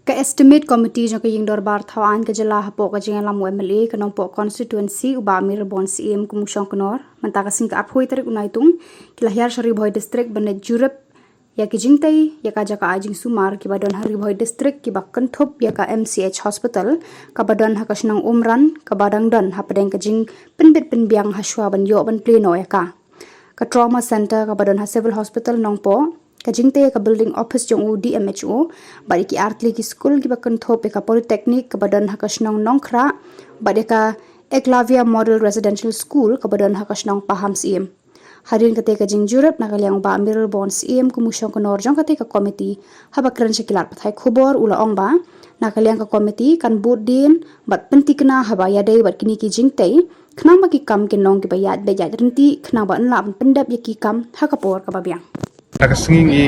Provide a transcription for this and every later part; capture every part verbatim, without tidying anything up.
Ka Estimate Committee jong ka Ïing Dorbar Thaw Aiñ ka Jylla hapoh ka jingïalam u M L A ka Nongpoh Constituency u Bah Mayralborn Syiem kum u Shongknor, mynta ka sngi ka arphew tarik u Naitung, ki la hiar sha Ri Bhoi District ban leit jurip ïa ki jingtei ïa ka jaka ai jingsumar kiba don ha Ri Bhoi District kiba kynthup ïa ka M C H Hospital kaba don ha ka shnong Umran kaba dang don hapdeng ka jingpynbit pynbiang hashwa ban ïoh ban plie noh ïa ka. Ka Trauma Centre kaba don ha Civil Hospital Nongpoh, ka jingtei ïa ka building office jong u D M H O, bad ïa ki artylli ki skul kiba kynthup ïa ka Polytechnic kaba don ha ka shnong Nongkhrah, bad ïa ka Eklavya Model Residential School kaba don ha ka shnong Pahamsyiem. Hadien katei ka jingjurip, na ka liang u Bah Mayralborn Syiem kum u Shongknor jong katei ka komiti, haba kren sha ki lad pathai khubor u la ong ba na ka liang ka komiti kan bud dien bad pyntikna haba ïadei bad kine ki jingtei, khnang ba ki kam kin long kiba ïaid beit ïaid ryntih, khnang ba yn lah ban pyndep ïa ki kam ha ka por kaba biang. Mynta ka sngi ngi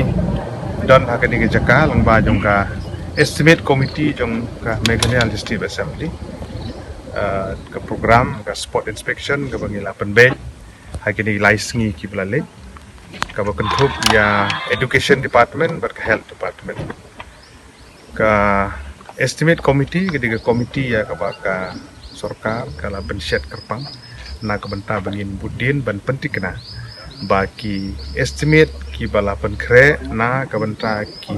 don ha kane ka jaka lyngba jong ka Estimate Committee jong ka Meghalaya Legislative Assembly. Uh, ka program ka spot inspection kaba ngi la pynbeit ha kine ki lai sngi kiba la leit, kaba kynthup ïa Education Department bad ka Health Department. Ka Estimate Committee ka dei ka komiti ïa kaba ka sorkar ka la pynshet kyrpang na ka bynta ba ngin bud dien ban pyntikna ba ki estimate kiba la pynkhreh na ka bynta ki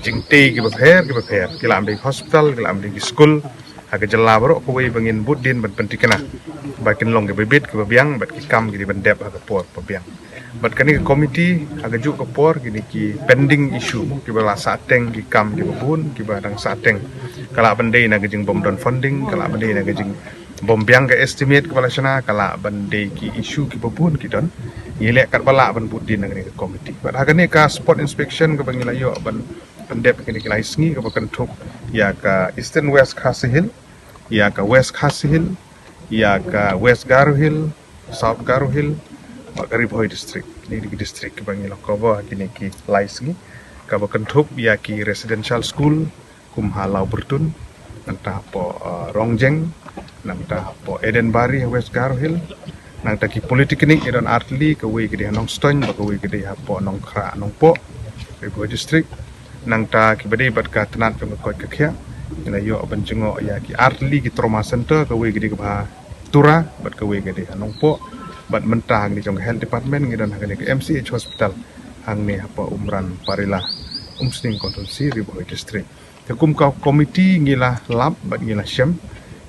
jingtei kiba pher kiba pher, ki la ym dei hospital, ki la ym dei ki skul, ha ka jylla baroh kawei ba ngin bud dien ban pyntikna ba kin long kiba bit kiba biang bad ki kam ki dei ban dep ha ka por ba biang. Bad kane ka komiti ha ka juh ka por kine ki pending issue kiba la sahteng, ki kam kiba bun kiba dang sahteng, ka lah ban dei na ka jingbym don funding, ka lah ban dei na ka jingbym biang ka estimate kaba la shna, ka lah ban dei ki issue kiba bun ki don. Ngi leh katba lah ban bud dien na kane ka komiti. Bad ha kane ka spot inspection kaba ngi la ïoh ban pyndep kine ki lai sngi kaba kynthup ïa ka Eastern West Khasi Hills, ïa ka West Khasi Hills, ïa ka West Garo Hills, South Garo Hills, bad ka Ri Bhoi District. Kine ki district kiba ngi la cover ha kine ki lai sngi, kaba kynthup ïa ki residential school kum ha Lawbyrtun, nangta hapoh, uh, Rongjeng, nangta hapoh Edenbari ha West Garo Hills, nangta ki polytechnic ngi don artylli, kawei ka dei ha Nongstoiñ bad kawei ka dei hapoh Nongkhrah Nongpoh, Ri Bhoi District. Nangta kiba dei bad ka tnat jong ka koit ka khiah, ngi la ïoh ban jngoh ïa ki artylli ki trauma center, kawei ka dei kaba ha Tura bad kawei ka dei ha Nongpoh. Bad mynta ha kane jong ka Health Department ngi don ha kane ka M C H Hospital hangne hapoh Umran Parila, Umsning Constituency, Ri Bhoi District. Te kum ka komiti ngi la lap bad ngi la shem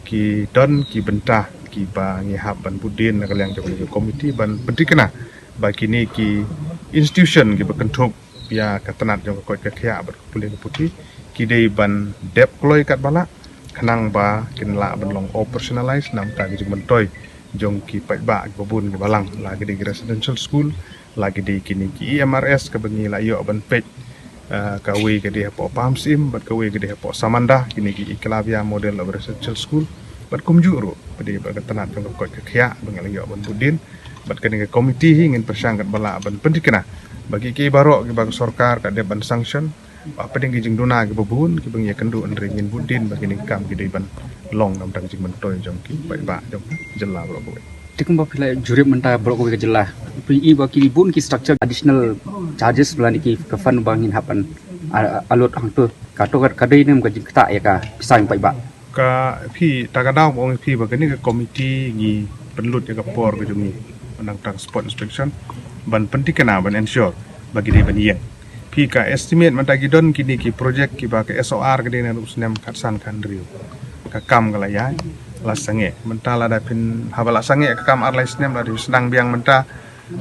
ki don ki bynta kiba ngi hap ban bud dien na ka liang jong ka komiti ban pyntikna ba kine ki institution kiba kynthup ïa ka tnat jong ka koit ka khiah bad ka pule ka puthi ki dei ban dep kloi katba lah, khnang ba kin lah ban long operationalize na ka bynta ka jingmyntoi jong ki paidbah kiba bun kiba lang, la ki dei ki residential school, la ki dei kine ki E M R S kaba ngi la ïoh ban peit, uh, kawei ka dei hapoh Pahamsyiem bad kawei ka dei hapoh Samanda, kine ki Eklavya Model of Residential School, bad kumjuh ruh ba dei bad ka tnat jong ka koit ka khiah ba ngi la ïoh ban bud dien. Bad kane ka komiti hi ngin pyrshang katba lah ban pyntikna ba ki, ki baroh kiba ka sorkar ka dep ban sanction, ba hapdeng ki jingduna kiba bun kiba ngi ïakynduh, hynrei ngin bud dien ba kine ki kam ki dei ban long na ka bynta ka jingmyntoi jong ki paidbah jong ka jylla baroh kawei. Te kumba phi la jurip mynta baroh kawei ka jylla, phi i ba ki bun ki structure additional charges lane ki ka fund ba ngin hap ban, a, allot hangto, kato ka dei ne em ka jingktah ïa ka pisa jong paidbah? Ka phi, ta ka daw ba ong ïa phi ba kane ka komiti ngi pynlut ïa ka por ka jong ngi, na ka bynta ka spot inspection, ban pyntikna, ban ensure ba ki dei ban ïeng. Phi, ka estimate mynta ki don kine ki project kiba ka S O R ka dei naduh snem khatsan khathynriew. Ka kam ka la ïaid, la sangeh. Mynta lada phin, haba la sangeh ka kam ar lai snem, lada phin sdang biang mynta,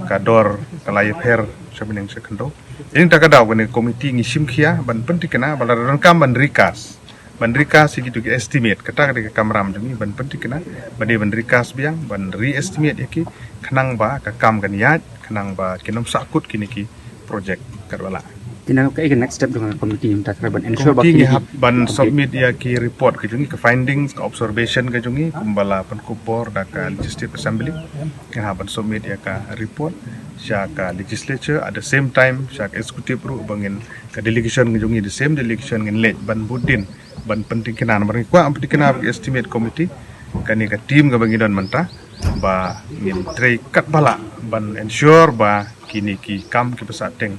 ka dor ka la ïapher sha bneng sha khyndew. Te mynta ka daw kane ka komiti ngi shim khia ban pyntikna ba lada donkam ban recast, ban recast ïa kito ki estimate, kata ka dei ka kamram jong ngi ban pyntikna ba dei ban recast biang, ban re-estimate ïa ki, khnang ba ka kam kan ïaid, khnang ba kin ym sahkut kine ki project katba lah. Te na kaei ka next step jong ka komiti mynta, ban ensure ba komiti kine ngi ki hap ban submit ïa ki report ka jong ngi, ka findings, ka observation ka jong ngi, kumba la pynkup bor da ka Legislative Assembly. Ngi hap ban submit ïa ka report sha ka legislature, at the same time sha ka executive ruh, ba ngin, ka delegation ka jong ngi, the same delegation ngin leit ban bud dien ban pyntikna, namar ngi kwah pyntikna ba ka estimate committee, kane ka team kaba ngi don mynta, ba ngin trei katba lah ban ensure ba kine ki kam kiba sahteng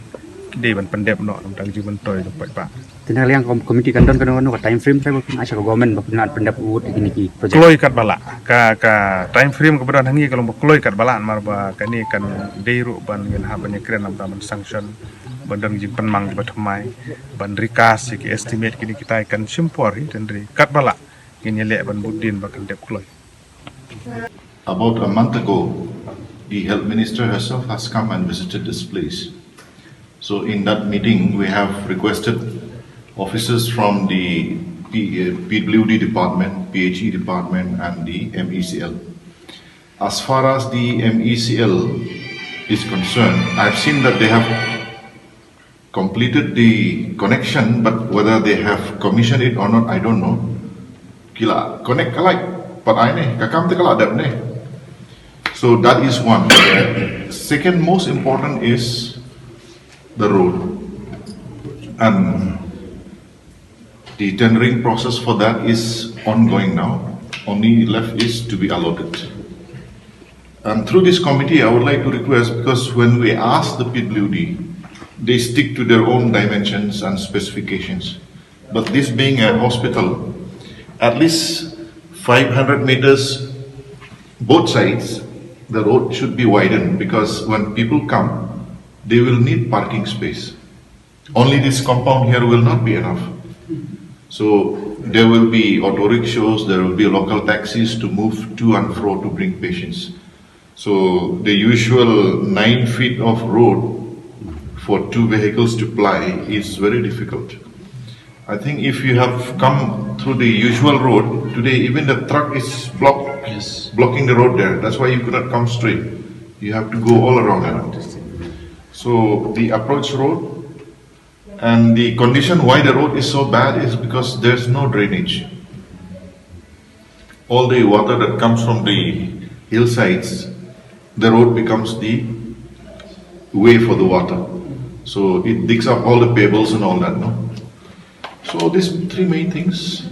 ki dei ban pyndep noh na ka bynta ka jingmyntoi jong paidbah. Na liang ka committee kan don kano kano ka time frame sa ba pynah sha ka government ba pynah pyndep wut ïa kine ki project. Kloi katba lah. Ka, ka time frame kaba don hangne ka long ba kloi katba lah, namar ba kane kan dei ruh ban ngin hap ban ïakren namar ban sanction, ban don jingpynmang ba thymmai, ban recast ïa ki estimate kine kita kan shim por hi, hynrei katba lah ngin ïaleh ban bud dien ba kan dep kloi. About a month ago, the health minister herself has come and visited this place. So in that meeting, we have requested officers from the P-, uh, P W D department, P H E department, and the M E C L. As far as the M E C L is concerned, I've seen that they have completed the connection, but whether they have commissioned it or not, I don't know. Ki la connect ka light, pat ai ne, ka kam te ka la dep ne. So that is one. The second most important is the road. And the tendering process for that is ongoing now. Only left is to be allotted. And through this committee, I would like to request, because when we ask the P W D, they stick to their own dimensions and specifications. But this being a hospital, at least five hundred meters both sides, the road should be widened, because when people come, they will need parking space. Only this compound here will not be enough. So there will be auto rickshaws, there will be local taxis to move to and fro to bring patients. So the usual nine feet of road for two vehicles to ply is very difficult. I think if you have come through the usual road, today even the truck is blocked, Yes. blocking the road there. That's why you could not come straight. You have to go all around. So the approach road, and the condition why the road is so bad is because there's no drainage. All the water that comes from the hillsides, the road becomes the way for the water. So it digs up all the pebbles and all that, no? So these three main things,